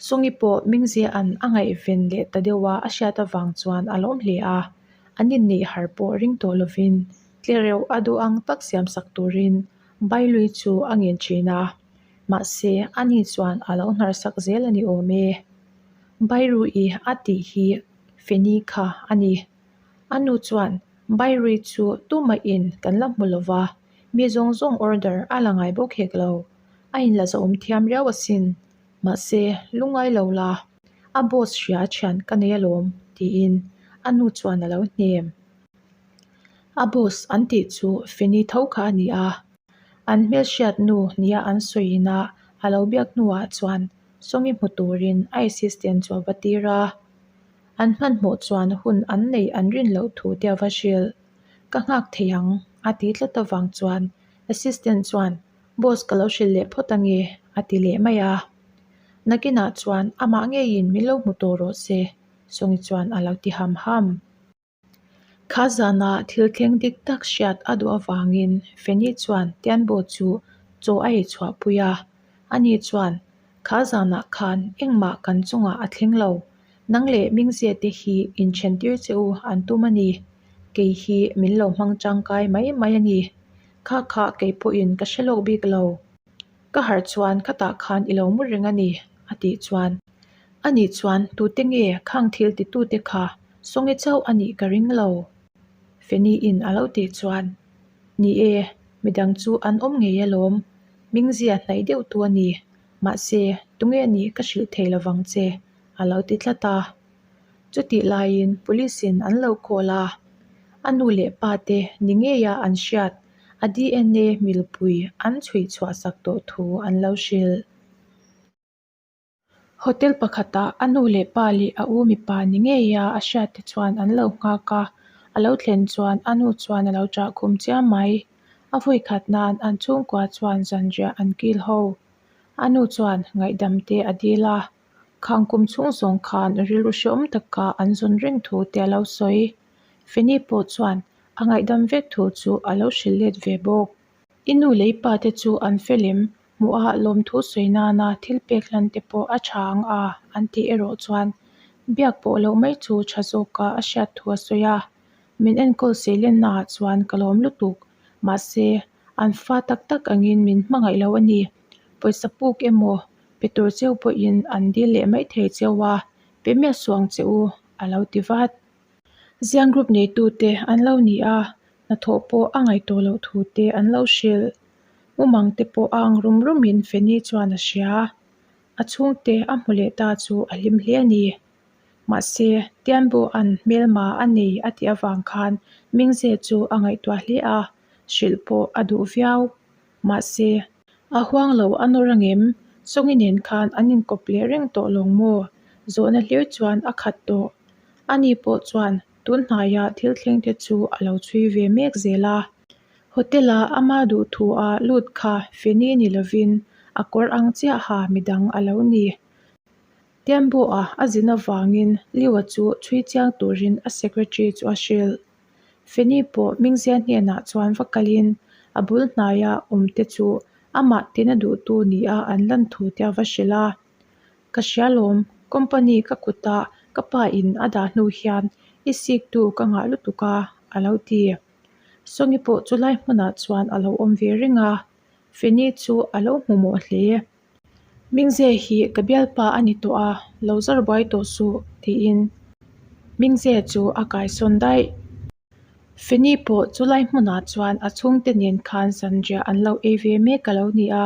Sawngi pawh Mingzia'n a ngaihven leh ta deuh a a hriat avang chuan a lawm hle a, an inneih har pawh ring tawh lovin tlereuh a duh ang tak siamsak turin Bailui chu a ngen thin a, mahse ani chuan a lo hnarsak zel a ni awm e. Bairui a tih hi Feni kha a ni. A nu chuan Bairui chu tumahin kan la hmu lova, mi zawng zawng order a la ngai bawk hek lo. A inla zahawm thiam riau asin. Mahse, lungngai lo la, a boss hria thian ka nei alawm, tiin a nu chuan a lo hnem. A boss an tih chu Feni tho kha a ni a, an hmelhriat nu nia an sawiin a a lo biak hnuah chuan Sawngi hmu turin a assistant chu a va tir a. An hmanhmawh chuan hun an neih an rin loh thu te a va hrilh. Ka nghak thei ang, a ti tlat avang chuan assistant chuan Boss ka lo hrilh leh phawt ange, a ti leh mai a. Nakinah chuan amah ngeiin min lo hmu tawh rawh se, Sawngi chuan a lo ti ham ham. Kha zana thil thleng dik tak hriat a duh avangin Feni chuan Tianbo chu chaw a ei chhuah pui a. Ani chuan, Kha zanah khan engmah kan chungah a thleng lo. Nang leh Mingzia te hi inthen tir che u an tum a ni. Kei hi min lo hmang tangkai mai mai a ni. Kha kha kei pawhin ka hre lawk bik lo. Ka harh chuan khatah khan i lo mu reng a ni, a tih chuan. Ani chuan tute nge khang thil titute kha Sawngi chauh a nih ka ring lo. Feni in a lo tih chuan, Ni e, midang chu an awm ngei alawm. Mingzia hnaih deuh tu a ni. Mahse, tunge nih ka hrilh thei lovang che, a lo ti tlat a. Chutih laiin police in an lo call a, a nu leh pa te ni ngeia an hriat a DNA milpui an chhuih chhuah sak tawh thu an lo hrilh. Hotel pakhatah a nu leh pa leh a u mipa ni ngeia a hriat te chuan an lo nghak a, a lo thlen chuan a nu chuan a lo chah khum chiam mai. A vawi khat nan an chhungkua chuan zanriah an kil ho. A nu chuan ngaihdam te a dil a, khang kum chhung zawng khan rilru hrehawm taka an zawn reng thu te a lo sawi. Feni pawh chuan a ngaihdam vek thu chu a lo hrilh let ve bawk. I nu leh i pa te chu an fel em? Hmuha lawmthu sawi nana thil pek hlan te pawh a tha ang a, an tih erawh chuan biak pawh loh mai chu tha zawka a hriat thu a sawi a. Min enkawl seilenna ah chuan ka lawm lutuk. Mahse, an fa tak tak angin min hmangaih lo a ni. Pawisa puk emaw pe tur cheu pawhin an dil leh mai thei cheu a, pe miah suh ang che u, a lo ti vat. Ziang group neitute an lo ni a, hnathawh pawh a ngaih tawh loh thu te an lo hrilh. Mumang te pawh a ang rum rumin Feni chuan a hria. A chhungte a hmu leh ta chu a hlim hle a ni. Mahse, Tianbua'n hmelma a nei a tih avang khan Mingze chu a ngaihtuah hle a, hrilh pawh a duh viau. Mahse, a huang lo a nawr angem? Sawngi nen khan an inkawp leh reng tawh lawng maw? Zawhna hlir chuan a khat tawh. Ani pawh chuan tun hnaia thil thleng te chu a lo chhui ve mek zel a. Hotel-a ama duh thu a lut kha Feni ni lovin a kawr ang chiaha midang a lo ni. Tianbu-a a zin avangin Liu-a chu chhui chiang turin a secretary chu a hrilh. Feni pawh Mingzia hnenah chuan va kalin a bul hnaia awmte chu amah tina duhtu nia an lan thu te a va hrilh a. Ka hria lawm, company ka kuta ka pa in a dah hnu hian I sik tu ka ngah lutuk a, a lo ti. Sawngi pawh chulai hmunah chuan a lo awm ve reng a, Feni chu a lo hmu mawh hle. Mingze hi ka bialpa a ni tawh a, lo zar buai tawh suh, tiin Mingze chu a kaisawn daih. Feni pawh chulai hmunah chuan a chhungte nen khan zanriah an lo ei ve mek a lo ni a,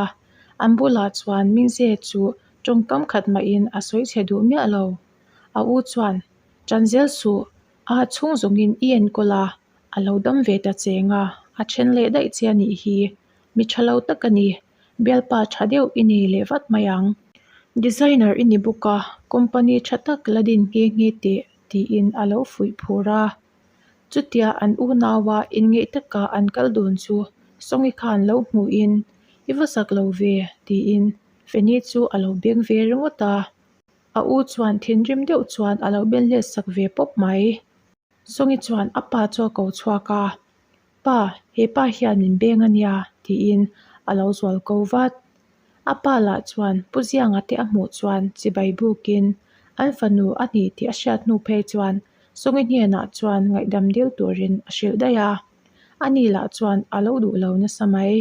an bulah chuan Mingze chu tawngkam khat mahin a sawi chhe duh miah lo. A u chuan, Ṭan zel suh, a chhung zawngin i enkawl a, a lo dam ve ta cheng a, a then leh daih che a nih hi. Mi tha lo tak a ni, bialpa tha deuh i nei leh vat mai ang. Designer i ni bawk a, company tha tak la din nghe nghe teh, tiin a lo fuih phur a. Chutia an unaua inngeih taka an kal dun chu Sawngi khan lo hmuhin, I va zak lo ve, tiin Feni chu a lo beng ve ringawt a. A u chuan thinrim deuh chuan a lo ben let sak ve pawp mai. Sawngi chuan a pa chu a ko chhuak a, Pa, he pa hian min beng a nia, tiin a lo zual ko vat. A pa lah chuan Pu Zianga te a hmuh chuan chibai bukin an fanu a ni tih a hriat hnu phei chuan Sawngi hnenah chuan ngaihdam dil turin a hrilh daih a, ani lah chuan a lo duh lo nasa mai.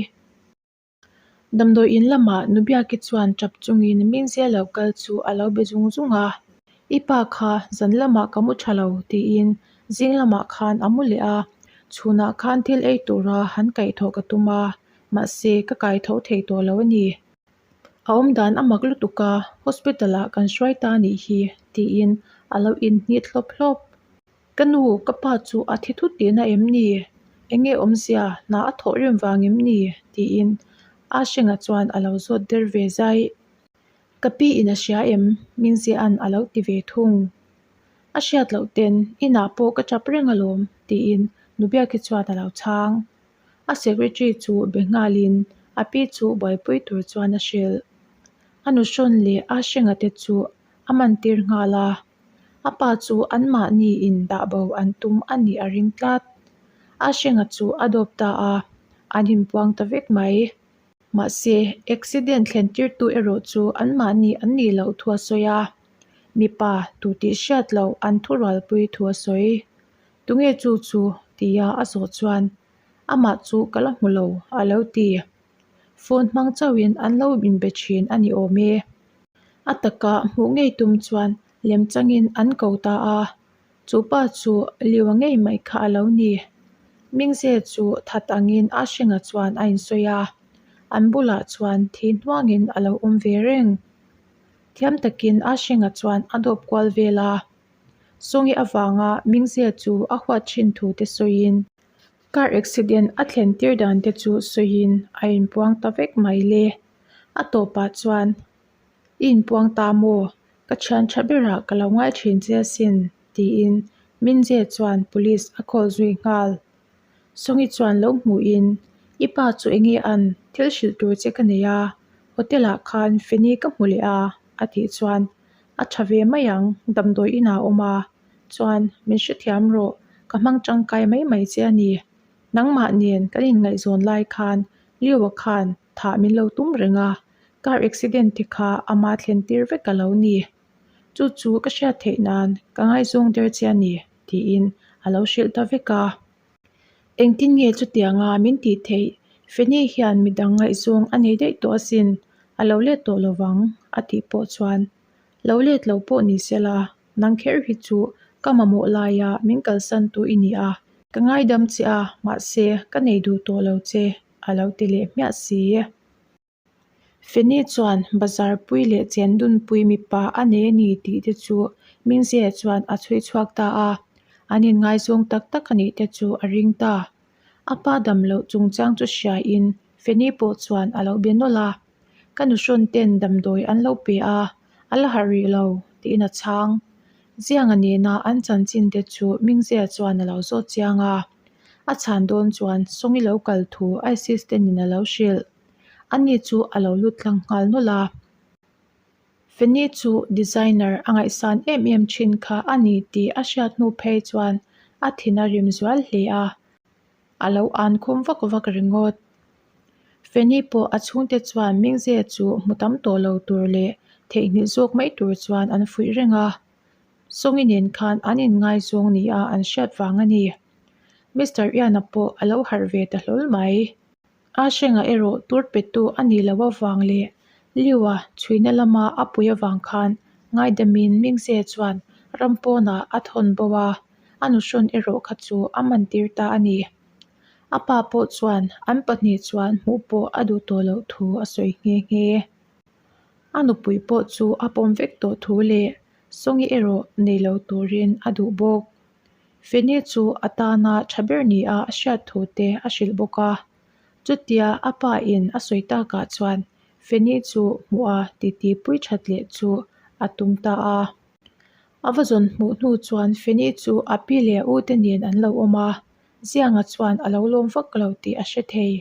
Damdawi in lamah Nubiaki chuan tap chungin Mingzia lo kal chu a lo be zung zung a, I pa kha zan lamah ka mu tha lo tiin zing lamah khan a mu leh a, chhunah khan thil ei tura han kaihthawh ka tum a, mahse ka kaitho thei tawh lo a ni. A awmdan a mak lutuk a, hospital ah kan hruai ta anih hi tiin a lo inhnit hlawp hlawp. Ka nu, ka pa chu a thi thut tihna em ni? Enge awmzia, hna a thawh rim vang em ni? tiin A Hrenga chuan a lo zawt der ve zai. Ka pi in a hria em? Mingzia'n a lo ti ve thung. A hriat loh ten inah pawh ka tap reng alawm, tiin Nubiaki chuan a lo chhang. A secretary chu be nghalin a pi chu buaipui tur chuan a hrilh. A nuhrawn leh A Hrenga te chu a mantir nghal a. A pa chu anmahni in dah bo an tum a nih a ring tlat. A hrenga chu a dawp ta a, an inpuang ta vek mai. Mahse, accident thlen tirtu erawh chu anmahni an nih loh thu a sawi a, mipa tu tih hriat loh an thurualpui thu a sawi. Tunge chu chu? tia a zawh chuan, Amah chu ka la hmu lo, a lo ti. Phone hmang chauhin an lo inbe thin a ni awm e. A taka hmuh ngei tum chuan lem changin an ko ta a, chu pa chu Liua ngei mai kha a lo ni. Mingze chu that angin a hrenga chuan a insawi a, an bulah chuan thi hnuangin a lo awm ve reng. Thiam takin a hrenga chuan a dawp kual vel a, Sawngi avanga Mingze chu a huat thin thu te sawiin car accident a thlen tir dan te chu sawiin a inpuang ta vek mai le. A tawpah chuan, I inpuang ta maw? Ka thian tha berah ka lo ngai thin che asin, tiin Minje chuan police a call zui nghal. Sawngi chuan lo hmuhin, I pa chu enge an thil hrilh tur che ka nei a, hotel ah khan Feni ka hmu leh a, a tih chuan, A tha ve mai ang, damdawi inah a awm a, chuan min hrethiam rawh, ka hmang tangkai mai mai che a ni. Nangmah nen kan inngaihzawn lai khan Liu-a khan thah min lo tum reng a, car accident te kha ama thlen tir vek a lo ni. Chu chu ka hriat theih nan ka ngaizawng der che a ni, tiin a lo hrilh ta vek a. Engtin nge chutianga min tih theih? Feni hian midang ngaihzawng a nei daih tawh asin, a lo let tawh lo vang, a tih pawh chuan lo let lo pawh ni se la, nang kher hi chu ka mamawh laia min kalsan tu i ni a, ka ngaidam che a, mahse ka nei duh tawh lo che. a lo ti leh hmiah si. Feni chuan bazar pui leh chen dunpui mipa a nei a ni tih te chu Mingzia chuan a chhui chhuak ta a, an inngaizawng tak tak a nih te chu a ring ta. A pa dam loh chungchang chu hriain Feni pawh chuan a lo be nawlh a, Ka nuhrawn ten damdawi an lo pe a, a la harh rih lo, tiin a chhang. Zianga nena an chanchin te chu Mingzia chuan a lo zawt chiang a. A chhan dawn chuan Sawngi lo kal thu a assistant in a lo hrilh. Ani chu a lo lut tlang nghal nawlh a. Feni chu designer a ngaihsan em em thin kha a ni tih a hriat hnu phei chuan a thin a rim zual hle a. A lo an khum vak vak ringawt. Feni pawh a chhungte chuan Mingzia chu hmu tam tawh lo tur leh theihnghilh zawk mai tur chuan an fuih reng a. Songi nen khan an inngaizawng nia an hriat vang a ni. Mister Ian-a pawh a lo harh ve ta hlawl mai. A hrenga erawh tur petu a nih loh avang leh Liu-a chhuina lama a pui avang khan ngaidamin Mingze chuan ram pawnah a thawn bo a, a nuhrawn erawh kha chu a mantir ta a ni. A pa pawh chuan an pahnih chuan hmuh pawh a duh tawh loh thu a sawi nghe nghe. A nupui pawh chu a pawm vek tawh thu leh Songi erawh nei lo turin a duh bawk. Feni chu a tana tha ber nia a hriat thu te a hrilh bawk a. Chutia a pa in a sawi takah chuan Feni chu hmuh a titi pui that leh chu a tum ta a. A va zawn hmuh hnu chuan Feni chu a pi leh a u te nen an lo awm a, Zianga chuan a lo lawm vak lo tih a hre thei.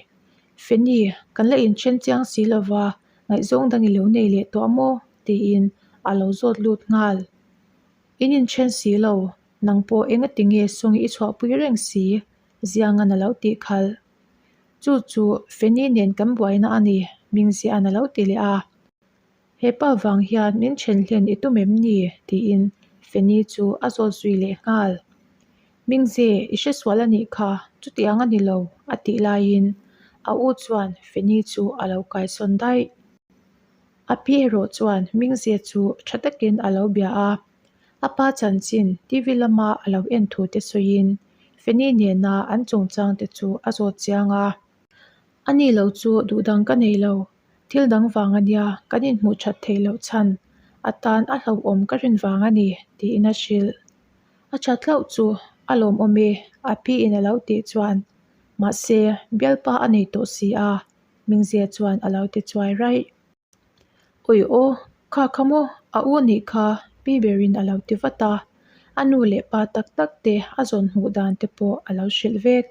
Feni, kan la inthen chiang si lova, ngaihzawng dang i lo nei leh tawh maw? tiin a lo zawt lut nghal. In inthen si lo, nang pawh engati nge Songi i chhuahpui reng si? Zianga'n a lo tih khalh. Chu chu Feni nen kan buaina a ni, Mingzia'n a lo ti leh a. He pa vang hian min then hlen i tum em ni? tiin Feni chu a zawt zui leh nghal. Mingze, i hresual a nih kha, chutiang a ni lo, a tih laiin a u chuan Feni chu a lo kaisawn daih. A pi erawh chuan Mingze chu tha takin a lo bia a, a pa chanchin TV lama a lo en thu te sawiin Feni nena an chungchang te chu a zawt chiang a. A ni lo chu duh dang ka nei lo, thil dang vang a nia kan inhmuh that theih loh chhan atan a hlauhawm ka rin vang a ni tiin a hrilh. A that hlauh chu a lawmawm e a pi in a lo tih chuan mahse bialpa a nei tawh si a Mingzia chuan a lo ti chuai raih. Ui aw, kha kha maw, a u nih kha pi berin a lo ti vat a, a nu leh pa tak tak te a zawn hmuh dan te pawh a lo hrilh vek.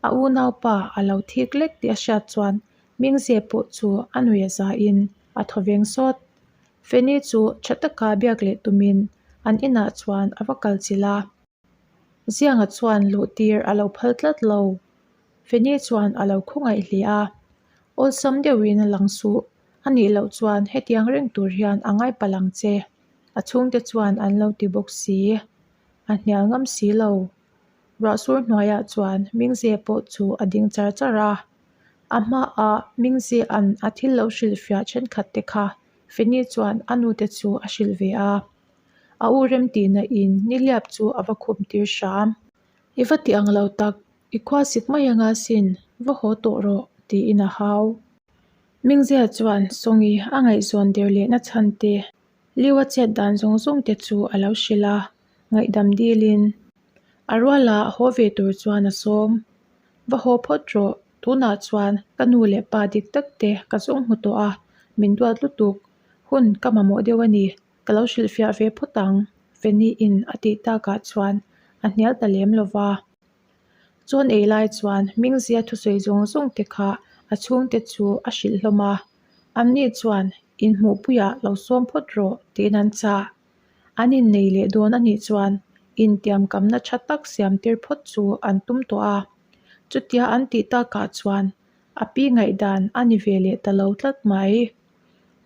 A unaupa a lo thik lek tih a hriat chuan Mingzia pawh chu a nuih a zain a thaw veng sawt. Feni chu tha taka biak leh tumin an inah chuan a va kal chilh a. Zianga chuan luh tir a lo phal tlat lo. Feni chuan a lo khawngaih hle a, Awlsam deuhin a lang suh, a nih loh chuan hetiang reng tur hian a ngai palh ang che, a chhungte chuan an lo ti bawk si. A hnial ngam si lo. Ruahsur hnuaiah chuan Mingze pawh chu a ding char char a. A hmaah Mingzea'n a thil lo hrilhfiah thenkhat te kha Feni chuan a nute chu a hrilh ve a. A u remtihna in nihliap chu a va khum tir hram. I va ti ang lo tak, i khua sik mai anga sin, va haw tawh rawh, tiin a hau. Mingzia chuan Songi a ngaihzawn der lehna chhan te, Liu a chet dan zawng zawng te chu a lo hrilh a, ngaihdam dilin a ruala haw ve tur chuan a sawm. Va haw phawt rawh, tunah chuan ka nu leh pa dik tak te ka zawng hmu tawh a, min duat lutuk, hun ka mamawh deuh a ni. Ka lo hrilhfiah ve phawt ang, Feni-in a tih takah chuan a hnial ta lem lo va. Chuan ei lai chuan Mingzia thusawi zawng zawng te kha a chhungte chu a hrilh hlawm a. Anni chuan inhmuhpuiah lo sawm phawt rawh tiin an chah. An innei leh dawn a nih chuan intiamkamna tha tak siam tir phawt chu an tum tawh a. Chutia an tih takah chuan a pi ngaihdan a ni ve leh ta lo tlat mai.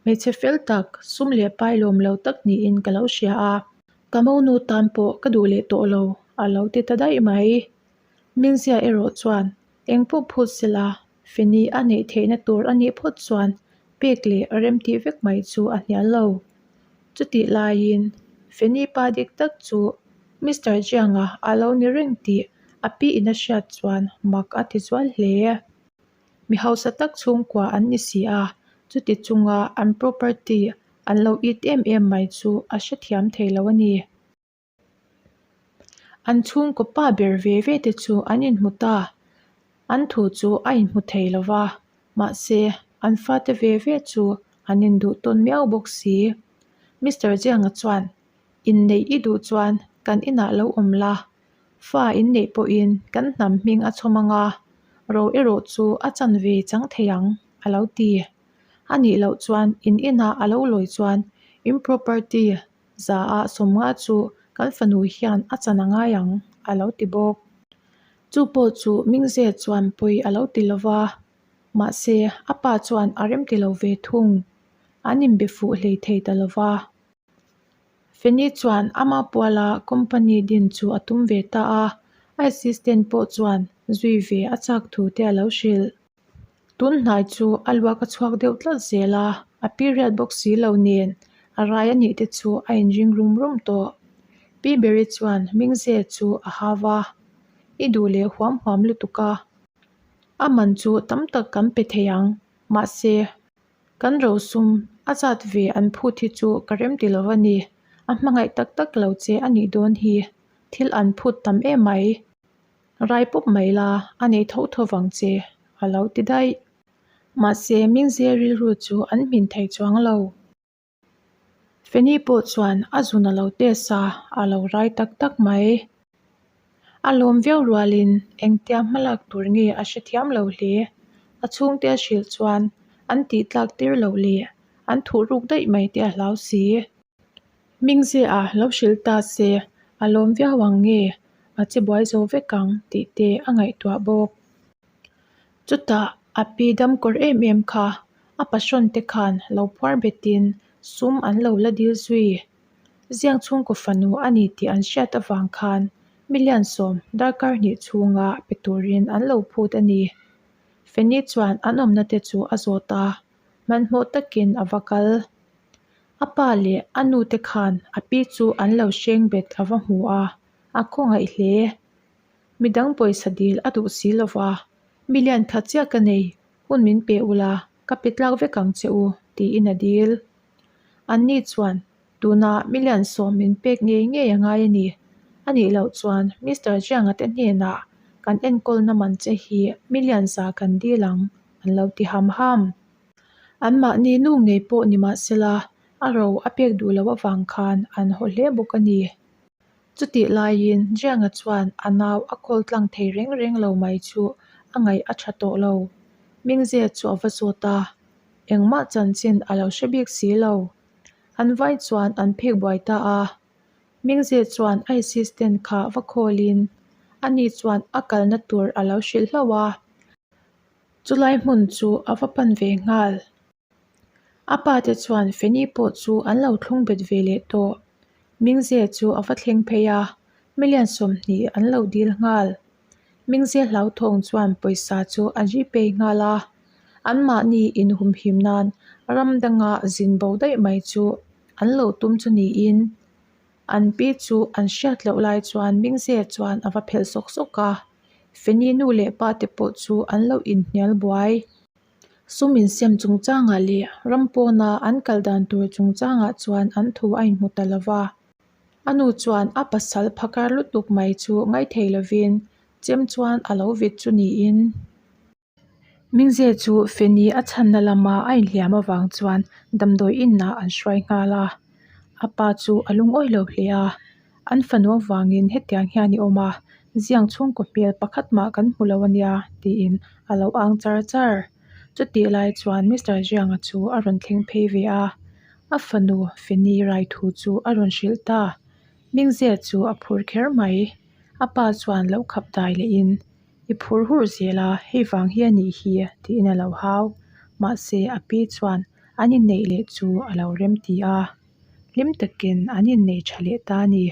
Hmeichhe fel tak, sum leh pai lawm lo tak niin ka lo hria a, ka monu tan pawh ka duh leh tawh lo, a lo ti ta daih mai. Mingzia erawh chuan eng pawh phut sela, Feni a neih theihna tur a nih phawt chuan pek leh rem tih vek mai chu a hnial lo. Chutih laiin Feni pa dik tak chu Mister Jianga a lo ni reng tih a pi in a hriat chuan mak a ti zual hle. Mi hausa tak chhungkua an ni si a, chuti chunga an property an lo it em em mai chu a hrethiam thei lo a ni. An chhungkaw pa ber ve ve te chu an inhmu ta, an thu chu a inhmu thei lo va, mahse an fate ve ve chu an induh tawn miau bawk si. Mister Jianga chuan, Inneih i duh chuan kan inah lo awm la, Fa in neih pawhin kan hnam hming a chhawm ang a, ro erawh chu a chan ve chang thei ang, a lo ti. A nih loh chuan in inah a lo lawi chuan in property za ah sawmnga chu kan fanu hian a chan a ngai ang, a lo ti bawk. Chu pawh chu Mingze chuan pawi a lo ti lo va, mahse a pa chuan a remti lo ve thung. An inbe fuh hlei thei ta lo va. Feni chuan ama puala company din chu a tum ve ta a, a assistant pawh chuan zui ve a chak thu te a lo hrilh. Tun hnai chu a luak a chhuak deuh tlat zel a, a period bawk si lo nen a rai a nih te chu a inring rum rum tawh. Pi Beri chuan Mingze chu a hau a, I duh leh huam huam lutuk a, a man chu tam tak kan pe thei ang, mahse kan rosum a zat ve an phut hi chu ka rem ti lo a ni, a hmangaih tak tak lo che a nih dawn hi, thil an phut tam emai. Rai pawp mai la, a nei tho tho vang che, a lo ti daih. Mahse, Mingzia rilru chu an hmin thei chuang lo. Feni pawh chuan a zun a lo test a, a lo rai tak tak mai. A lawm viau rualin engtia hmalak tur nge a hrethiam lo hle. A chhungte a hrilh chuan an tih tlak tir loh leh an thuh ruk daih mai te a hlau si. Mingzia lo hrilh ta se a lawm viau ang nge a che buai zo vek ang tih te a ngaihtuah bawk. Chutah a pi dam kawr em em kha a passion te khan lo phuar betin sum an lo la dil zui. Ziang chhungkaw fanu a ni tih an hriat avang khan million sawm darkar hnih chhunga pe turin an lo phut a ni. Feni chuan an awmna te chu a zawt a, hmanhmawh takin a va kal. A pa leh a nu te khan a pi chu an lo hreng bet a va hmu a, a khawngaih hle. Midang pawisa dil a duh si lo va, Million khat chiah ka nei, hun min pe ula, ka pe tlak vek ang che u, tiin a dil. Anni chuan, Tunah million sawm min pek ngei ngei a ngai a ni. A nih loh chuan Mister Jianga te hnenah kan enkawlna man che hi million za kan dil ang, an lo ti ham ham. Anmahni nu ngei pawh ni mah sela, a ro a pek duh loh avang khan an haw hle bawk a ni. Chutih laiin Jianga chuan a nau a kawl tlang thei reng reng lo mai chu a ngaih a tha tawh lo. Mingzia chu a va zawt a, engmah chanchin a lo hre bik si lo. An vai chuan an phek buai ta a. Mingzia chuan a assistant kha va khawlin ani chuan a kalna tur a lo hrilh hlauh a. Chulai hmun chu a va pan ve nghal. A pa te chuan Feni pawh chu an lo thlung bet ve leh tawh. Mingze chu a va thleng phei a, million 20 an lo dil nghal. Mingze hlauthawng chuan pawisa chu a Gpay nghal a, anmahni inhumhim nan ram danga zin bo daih mai chu an lo tum chu niin an pi chu an hriat loh lai chuan Mingze chuan a va phelh sawk sawk a. Feni nu leh pa te pawh chu an lo inhnial buai. Sum insem chungchangah leh ram pawna an kal dan tur chungchangah chuan an thu a inhmu ta lo va. A nu chuan a pasal phakar lutuk mai chu ngaithei lovin chem chuan a lo vit chu niin. Mingze chu Feni a chhanna lama a inhliam avang chuan damdawi inah an hruai nghal a. A pa chu a lungawi lo hle a. An fanu avangin hetiang hian i awm a, ziang chhungkaw hmel pakhat mah kan hmu lo ania tiin a lo ang char char. Chutih lai chuan Mister Jianga chu a rawn thleng phei ve a, a fanu Feni rai thu chu a rawn hrilh ta. Mingzia chu a phur kher mai. A pa chuan lo khap dai lehin, I phur hurh zel a, hei vang hi a nih hi tiin a lo hau. Mahse a pi chuan an inneih leh chu a lo rem ti a. Hlim takin an innei tha leh ta a ni.